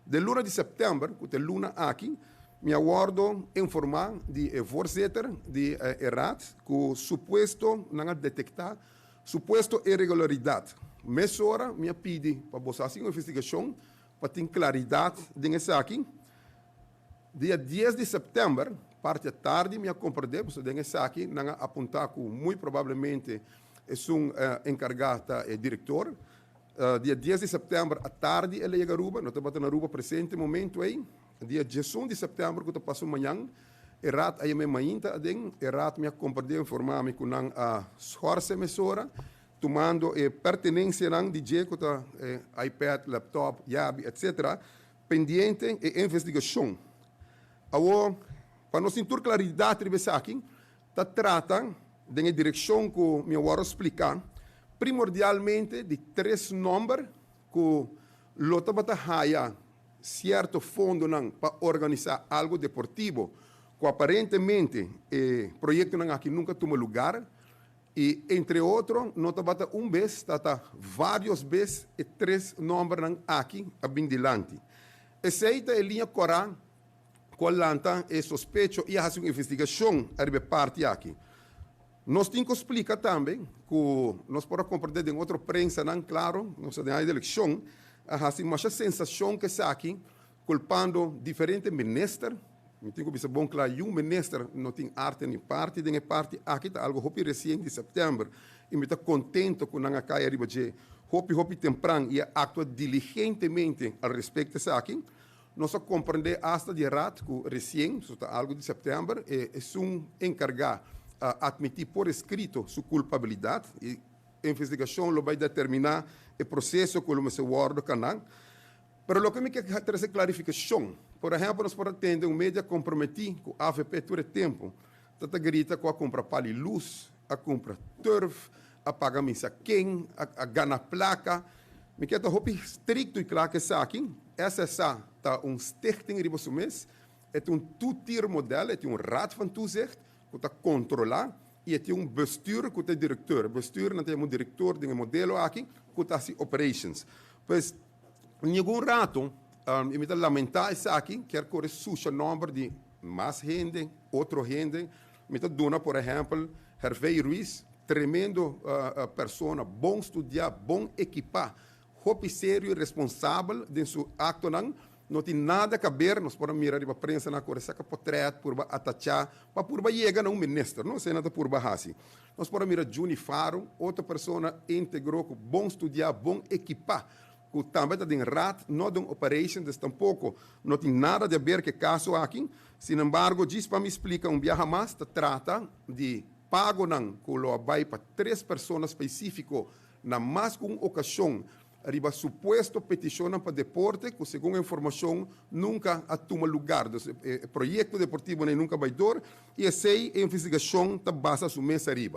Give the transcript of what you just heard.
Den luna di sèptèmber, ku ta e luna aki, mi a wòrdu informá di e voorzitter di e raad ku supuesto nan a detektá supuesto irregularidat. Mesora mi a pidi pa boso hasi un investigashon pa tin klaridat den esaki. Dia 10 di sèptèmber, parti atardi, mi a komprendé pasobra den esaki nan a apuntá ku muy probablemente esun enkargá ta e direktor. Dia 10 di sèptèmber atardi el a yega Aruba, no tabata na Aruba presente momento ei. Dia 11 di sèptèmber ku ta pasa un mañan, e raad a yam'é mainta aden. E raad mi a komprendé informá mi ku nan a schorse mesora, tumando e pertenensianan di dje ku ta e iPad, laptop, yabi, etc. Pendiente e investigashon. Awor, pa nos tin tur klaridat riba esaki, ta trata den e direkshon ku mi a wòrdu spliká, primordialmente di tres nòmber ku lo tabata haya sierto fondonan pa organisá algu deportivo ku aparentemente e proyektonan aki nunka tuma lugar i entre otro no tabata un bes, tata vários bes e tres nòmbernan aki a bin dilanti. Esei ta e liña kòrá ku a lanta e sospecho i a hasi un investigashon ariba e parti aki. Nos tin ku splika tambe ku nos por a komprendé den otro prensanan, klaro, nos a den aña di elekshon a hasi masha sensashon ku esaki, kulpando diferente minister. Mi tin ku bisa bon kla, yun minister no tin arte ni parti den e parti aki, ta algu hopi resien di sèptèmber i mi ta kontento ku nan a kai ariba dje hopi hopi tempran i a aktua diligentemente al respekto esaki. Nos a komprendé asta di rat ku resien, so ta algu di sèptèmber, e esun enkargá a atmití por eskrito su kulpabilidat. E investigashon lo bai determiná e proseso ku lo mester wòrdu kaná. Pero loke mi ke trese klarifikashon, por ehèmpel nos por a tende un media komprometí ku avp tur e tempu ta ta grita ku a kumpra pali lus, a kumpra turf, a paga misa ken, a gana plaka. Mi ke ta hopi strikto i kla ku esaki, SSA ta un stichting riba su mes, e ta un two-tier model, e tin un raad van toezicht ku ta kontrolá i e tin un bestuur ku ta e direkteur. E bestuur nan ta yama un direktor den e modelo aki ku ta hasi operations. Pues, ningun rato, i mi ta lamentá esaki, kier kore susha nòmber di mas hende, otro hende. Mi ta duna por ehèmpel Hervé Ruiz, tremendo persona, bon studiá, bon ekipá, hopi serio i responsabel den su aktonan. No tin nada kaber, nos por a mira riba prensa nan a kore saka potrèt, purba atachá pa purba yega na un minister, no? Esei nan ta purba hasi. Nos por a mira Juni Faro, otro persona íntegro ku bon studiá, bon ekipá, ku tambe ta den raad, no den operation, dus tampoko no tin nada di aber ku e kaso aki. Sinembargo, djis pa mi splika un biaha mas, ta trata di pagonan ku lo a bai pa tres persona spesífiko na mas ku un okashon riba supuesto petishonnan pa deporte ku segun e informashon nunka a tuma lugar. Dus e proyekto deportivonan nunka bai dor i esei e investigashon ta basa su mes ariba.